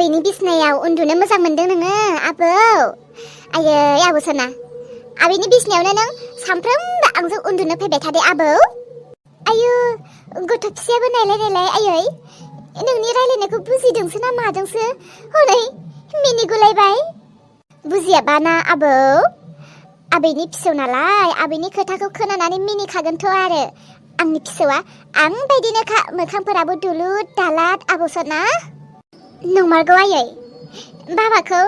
आबैनि बिसनायाव उन्दुनो मोजां मोनदों नोङो आबौ? आयै आबौ सना, आबैनि बिसनायावनो नों सानफ्रोमबो आंजों उन्दुनो फैबाय थादो आबौ। आयु गथ' फिसायाबो नायलाय आयै, नोंनि रायलायनायखौ बुजिदोंसो ना मादोंसो हनै मिनिगुलायबाय। बुजियाबाना आबौ, आबैनि फिसौ नालाय आबैनि खोथाखौ खोनानानै मिनिखागोनथ' आरो। आंनि फिसौआ आं बायदिनोखा, मोखांफोराबो दुलुर दालाद आबौ सना। नंमारगौ आयै, बाबाखौ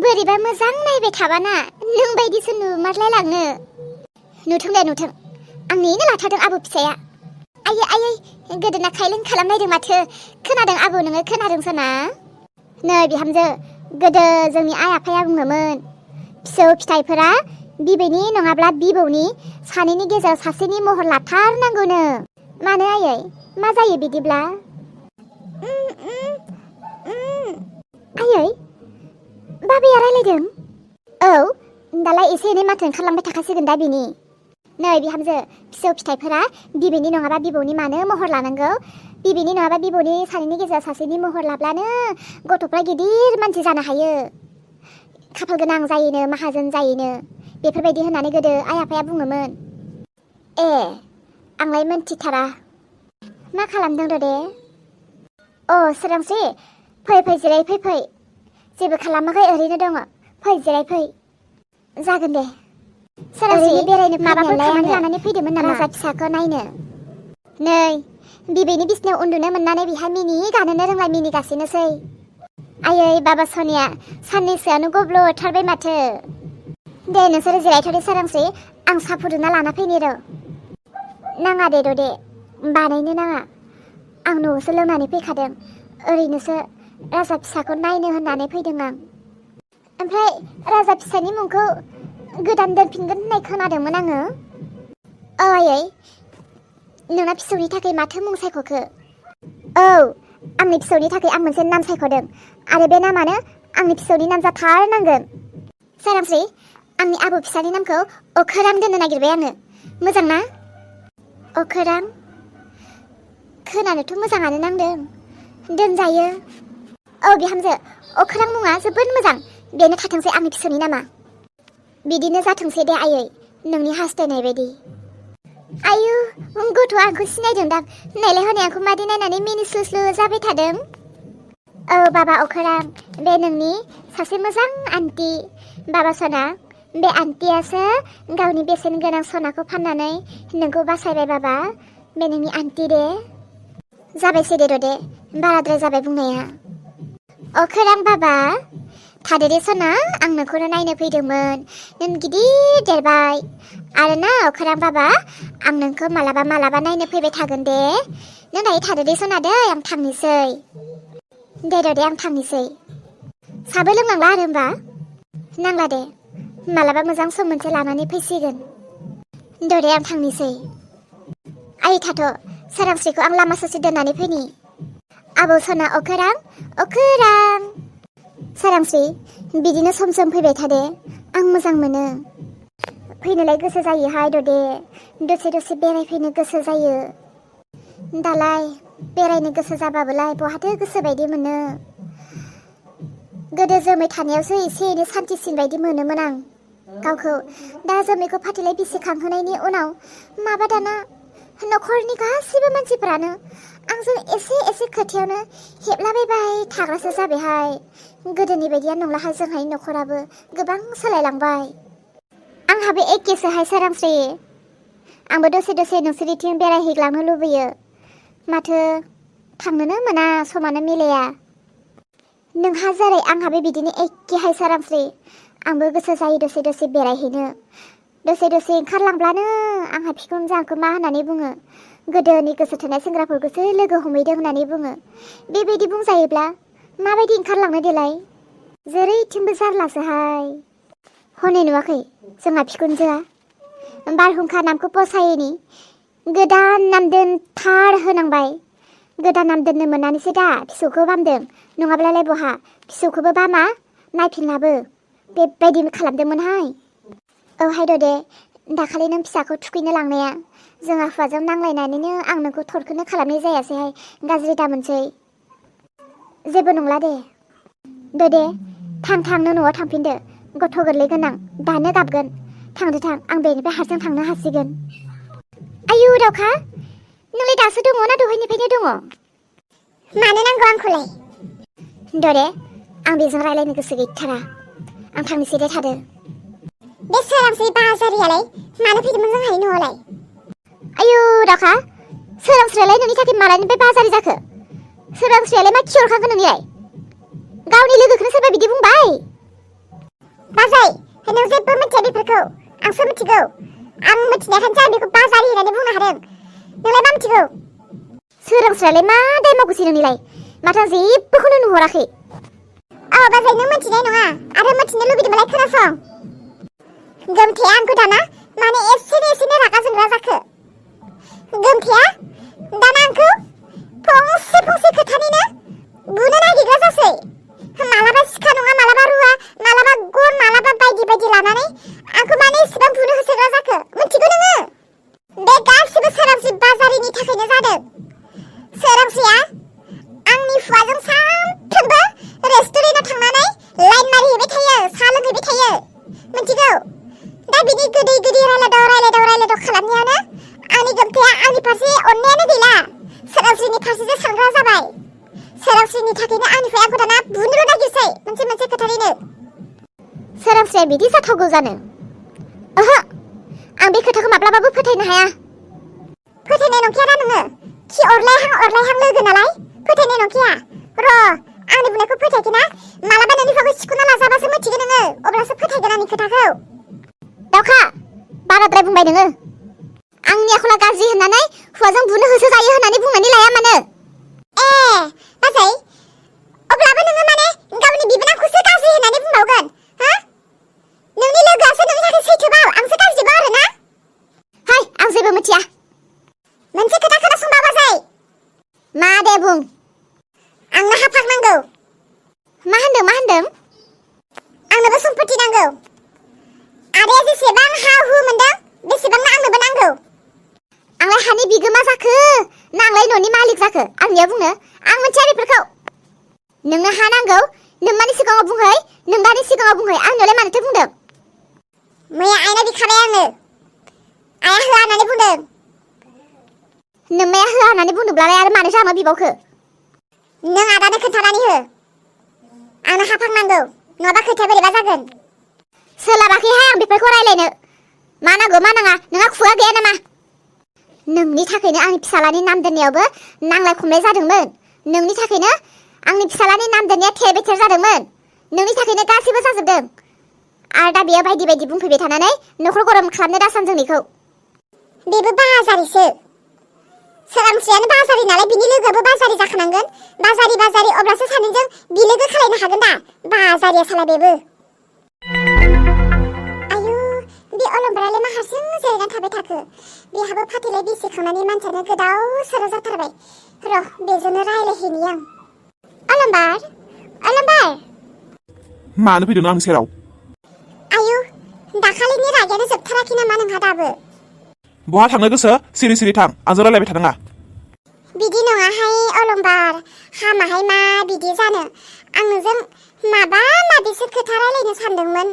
बोरैबा मोजां नायबाय थाबाना नों बायदिसो नुमारलायलाङो। नुथों दे नुथों, आंनिनो लाथारदों आबौ फिसाया। आयै गोदोना खायलें खालामनायदों माथो। खोनादों आबौ नोङो खोनादों सना? नै बिहामजो, गोदो जोंनि आइ आफाया बुङोमोन, फिसौ फिथाइफोरा बिबैनि नङाब्ला बिबौनि सानैनि गेजेराव सासेनि महर लाथारनांगौनो। मानो आयै, मा जायो बिदिब्ला? आयै, बाबाया रायलायदों? औ, दालाय एसे एनै माथो ओंखारलांबाय थाखासिगोन दा बिनि। नै बिहामजो, फिसौ फिथाइफोरा बिबैनि नङाबा बिबौनि मानो महर लानांगौ? बिबैनि नङाबा बिबौनि सानैनि गेजेराव सासेनि महर लाब्लानो गथ'फ्रा गिदिर मानसि जानो हायो, खाफाल गोनां जायोनो, माहाजोन जायोनो, बेफोरबायदि होननानै गोदो आइ आफाया बुङोमोन। ए, आंलाय मोनथिथारा। मा खालामदों दे? अ सोरांस्रि, फै जिराय फै। जेबो खालामाखै, ओरैनो दङ, फै जिराय फै। जागोन दे। सोरांस्रि बेरायनो माबाफोर खामानि लानानै फैदोंमोन नामा? राजा फिसाखौ नायनो। नै बिबैनि बिसनायाव उन्दुनो मोननानै बिहा मिनिगानोनो रोंला मिनिगासिनोसै। आयै बाबा सनिया साननैसोआनो गब्ल'थारबाय माथो। दे नोंसोरो जिरायथ'दो सोरांस्रि, आं साहा फुदुंना लाना फैनि र'। नाङा दे ददे, बानायनो नाङा। आं न'आवसो लोंनानै फैखादों, ओरैनोसो राजा फिसाखौ नायनो होननानै फैदों आं। ओमफ्राय राजा फिसानि मुंखौ गोदान दोनफिनगोन होननाय खोनादोंमोन आङो। औ आयै, नोंना फिसौनि थाखाय माथो मुं सायख'खो? औ, आंनि फिसौनि थाखाय आं मोनसे नाम सायख'दों, आरो बे नामानो आंनि फिसौनि नाम जाथारनांगोन। सोरांस्रि, आंनि आबौ फिसानि नामखौ अखोरां दोननो नागिरबाय आङो। मोजां ना? अखोरां? खोनानोथ' मोजाङानो नांदों, दोनजायो। औ बिहामजो, अखोरां मुङा जोबोद मोजां, बेनो थाथोंसै आंनि फिसौनि नामा। बिदिनो जाथोंसै दे आयै, नोंनि हास्थायनाय बायदि। आयु, गथ'आ आंखौ सिनायदोंदां, नायलाय हनै आंखौ मादै नायनानै मिनिस्लुस्लु जाबाय थादों। औ बाबा अखोरां, बे नोंनि सासे मोजां आन्टि। बाबा सना, बे आन्टियासो गावनि बेसेन गोनां सनाखौ फाननानै नोंखौ बासायबाय बाबा, बे नोंनि आन्टि दे। जाबायसै दे ददे, बाराद्राय जाबाय बुंनाया। अखोरां बाबा, थादो दे सना, आं नोंखौनो नायनो फैदोंमोन, नों गिदिर देरबाय। आरो ना अखोरां बाबा, आं नोंखौ मालाबा नायनो फैबाय थागोन दे। नों दायो थादो दे सना दै, आं थांनोसै। दे ददे, आं थांनोसै। साबो लोंनांला आरो होमबा? नांला दे, मालाबा मोजां सम मोनसे लानानै फैसिगोन। दे आं थांनोसै। आयै थाथ', सोरांस्रिखौ आं लामा ससे दोननानै फैनि। आबौ सना अखोरां। सोरांस्रि, बिदिनो सम सम फैबाय थादे, आं मोजां मोनो। फैनोलाय गोसो जायोहाय ददे, दसे दसे बेरायफैनो गोसो जायो। दालाय बेरायनो गोसो जाबाबोलाय बहाथो गोसो बायदि मोनो। गोदो जोमै थानायावसो एसे एनै सान्थिसिन बायदि मोनोमोन आं गावखौ। दा जोमैखौ फाथैलाय बिसिखांहोनायनि उनाव माबा दाना न'खरनि गासैबो मानसिफोरानो आंजों एसे खोथायावनो हेबलाबायबाय थाग्रासो जाबायहाय। गोदोनि बायदिया नंलाहाय जोंहाय न'खराबो गोबां सोलायलांबाय। आंहाबो एखेसोहाय सोरांस्रि, आंबो दसे दसे नोंसोरनिथिं बेरायहैग्लांनो लुबैयो, माथो थांनोनो मोना, समानो मिलाया। नोंहा जेरै आंहाबो बिदिनो एखेहाय सोरांस्रि, आंबो गोसो जायो दसे दसे बेरायहैनो। दसे दसे ओंखारलांब्लानो आंहा बिखुनजो आंखौ मा होननानै बुङो, गोदोनि गोसो थोनाय सेंग्राफोरखौसो लोगो हमहैदों होननानै बुङो। बेबायदि बुंजायोब्ला माबायदि ओंखारलांनो देलाय, जेरैथिंबो जारलासोहाय। हनै नुवाखै जोंहा बिखुनजोआ बारहुंखा नामखौ फसायैनि गोदान नाम दोनथार होनांबाय। गोदान नाम दोननो मोननानैसो दा फिसौखौ बामदों, नङाब्लालाय बहा फिसौखौबो बामा नायफिनलाबो। बेबायदि खालामदोंमोनहाय। औहाय ददे, दाखालि नों फिसाखौ थुखैनो लांनाया जोंहा हौवाजों नांलायनानैनो आं नोंखौ थरखौनो खालामनाय जायासैहाय, गाज्रि दामोनसै। जेबो नंला दे, दे थांनो न'आव थांफिनदो गथ' गोरलै गोनां दानो गाबगोन थांदो थां आं बेनिफ्राय हारसिं थांनो हासिगोन आयु दाउखा नोंलाय दासो दङ ना दहायनिफ्रायनो दङ मानो नांगौ आंखौलाय दे आं बेजों रायलायनो गोसो गैथारा आं थांनोसै दे थादो बे सोरांस्रि बाजारियालाय मानो फैदोंमोन जोंहानि न'आवलाय आयु दाउखा सोरांस्रियालाय नोंनि थाखाय मालानिफ्राय बाजारि जाखो सोरांस्रियालाय मा खिहरखांखो नोंनिलाय गावनि लोगोखौनो सोरबा बिदि बुंबाय बाजै नों जेबो मिथिया बेफोरखौ आंसो मिथिगौ आं मिथिनायखायसो आं बेखौ बाजारि होननानै बुंनो हादों नोंलाय मा मिथिगौ सोरांस्रियालाय मा दाय मावगौसै नोंनिलाय माथो आं जेबोखौनो नुहराखै बाजै नों मिथिनाय नङा आरो मिथिनो लुबैदोंबालाय खोनासं गोमथाया आंखौ दाना माने एसेनो रागा जोंग्रा जाखो गोमथाया दाना आंखौ फंसे खोथानिनो बुनो नागिरग्रा जासै मालाबा सिखा नङा मालाबा रुवा मालाबा गन मालाबा बायदि लानानै आंखौ माने इसेबां बुनो होसोग्रा जाखो मिथिगौ नोङो बे गासिबो सोरांस्रि बाजारिनि थाखायनो जादों सोरांस्रिया आंनि हुवाजों सानफ्रोमबो रेस्टुरेन्टाव थांनानै लाइन मारिहैबाय थायो साहा लोंहैबाय थायो मिथिगौ दा बिनि गोदै रायलायदाव खालामनायावनो आंनि गोमथाया आंनि फारसे अननायानो गैला सोरांस्रिनि फारसेसो सानग्रा जाबाय सोरांस्रिनि थाखायनो आंनिफ्राय आंखौ दाना बुनोल' नागिरसै मोनसे खोथानिनो सोरांस्रिया बिदि जाथावगौ जानो ओहो आं बे खोथाखौ माब्लाबाबो फोथायनो हाया फोथायनाय नंखाया नोङो खि अरलायहां लोगो नालाय फोथायनाय नंखाया र' आंनि बुंनायखौ फोथायाखैना मालाबा नोंनि फावखौ सिख'ना लाजाबासो मिथिगोन नोङो अब्लासो फोथायगोन आंनि खोथाखौ दाउखा बाराद्राय बुंबाय नोङो आंनि आखला गाज्रि होननानै हुवाजों बुनो होसो जायो होननानै बुंनानै लाया मानो बाजै अब्लाबो नोङो माने गावनि बिबोनांखौसो गाज्रि होननानै बुंबावगोन हा नोंनि लोगोआसो नोंनि थाखाय सैथोबाव आंसो गाज्रिबाव आरोना हाय आं जेबो मिथिया मोनसे खोथा खोनासंबा बाजै मा दे बुं आंनो हाफाक नांगौ मा होनदों आंनोबो सम्पत्ति नांगौ आदाया जेसेबां हा हु मोनदों बेसेबांनो आंनोबो नांगौ आंलाय हानि बिगोमा जाखो ना आंलाय न'नि मालिक जाखो आंनिया बुंनो आं मिथिया बेफोरखौ नोंनो हा नांगौ नोंमानि सिगाङाव बुंहै नोंदानि सिगाङाव बुंहै आंनोलाय मानोथो बुंदों मैया आइना बिखाबाय आंनो आइया होआ होननानै बुंदों नोंमाया होआ होननानै बुंदोंब्लालाय आरो मानोथो आंनाव बिबावखो नों आदानो खोन्थानानै हो आंनो हाफाक नांगौ नङाबा खोथाया बोरैबा जागोन सोलाबाखैहाय आं बेफोरखौ रायलायनो मा नांगौ मा नाङा नोंहा खुगा गैया नामा नोंनि थाखायनो आंनि फिसालानि नाम दोननायावबो नांलाय खमलाय जादोंमोन नोंनि थाखायनो आंनि फिसालानि नाम दोननाया थेर बेथेर जादोंमोन नोंनि थाखायनो गासैबो जाजोबदों आरो दा बेयो बायदि बुंफैबाय थानानै न'खर गरम खालामनो दासान जोंनिखौ बेबो बाजारिसो सोरांस्रियानो बाजारि नालाय बिनि लोगोआबो बाजारि जाखानांगोन बाजारि अब्लासो सानैजों बिलोगो खालायनो हागोन दा बाजारिया साला बेबो आयु बे अलंबारालाय मा हारसिं जिरायनानै थाबाय थाखो बेहाबो फाथैलाय बिसिखांनानै मानसियानो गोदाव सोराव जाथारबाय र' बेजोंनो रायलायहैनि आं अलंबार मानो फैदों आंनि सेराव आयु दाखालिनि रागायानो जोबथाराखै नामा नोंहा दाबो बहा थांनो गोसो सिरि थां आंजों रायलायबाय थानाङा बिदि नङाहाय अलंबार हामाहाय मा बिदि जानो आं नोंजों माबिसो खोथा रायलायनो सानदोंमोन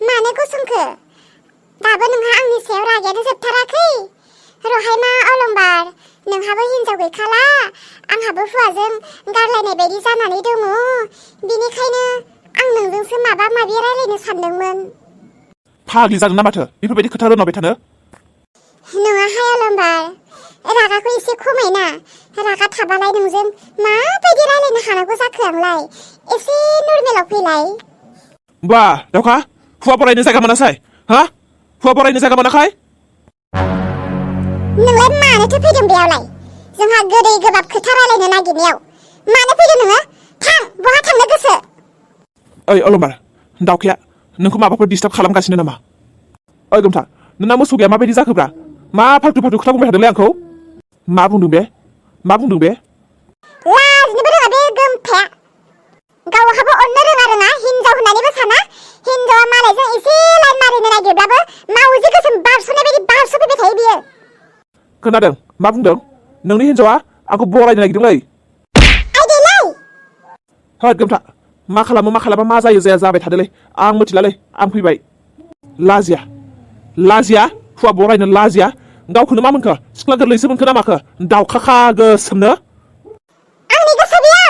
मानो गसंखो दाबो नोंहा आंनि सायाव रागायानो जोबथाराखै रहाय मा अलंबार नोंहाबो हिनजाव गैखाला आंहाबो हुवाजों गारलायनाय बायदि जानानै दङ बिनिखायनो आं नोंजोंसो माबि रायलायनो सानदोंमोन फाग्लि जादों ना माथो बेफोरबायदि खोथा रोंबाय थानो नङाहाय अलंबार रागाखौ एसे खमायना रागा थाबालाय नोंजों माबायदि रायलायनो हानांगौ जाखो आंलाय एसे नर्मेलाव फैलाय बा दाउखा हुवा फरायनो जायगा मोनासै हा हुवा फरायनो जायगा मोनाखै नोंलाय मानोथो फैदों बेयावलाय जोंहा गोदै गोबाब खोथा रायलायनो नागिरनायाव मानो फैदों नोङो थां बहा थांनो गोसो ओइ अलंबार दाउखाया नोंखौ माबाफोर डिस्टार्ब खालामगासिनो नामा ओइ गोमथा नोंना मोसौ गैया माबायदि जाखोब्रा मा फाल्थु खोथा बुंबाय थादोंलै आंखौ मा बुंदों बे लाजिनोबो रोङा बे गोमथाया गावहाबो अननो रोङा हिनजाव होननानैबो साना हिनजावा मालायजों एसे लाइन मारिनो नागिरब्लाबो मावजि गोसोम बारस'नाय बायदि बारस'फैबाय थायो बियो खोनादों मा बुंदों नोंनि हिनजावा आंखौ बरायनो नागिरदोंलै आइदैलाय होद गोमथा मा खालामो मा खालामा मा जायो जाया जाबाय थादोलै आं मिथिलालै आं फैबाय लाजिया लाजिया हुवा बरायनो लाजिया गावखौनो मा मोनखो सिख्ला गोरलैसो मोनखो ना माखो दाउखा गोसोमनो आंनि गोसो गैया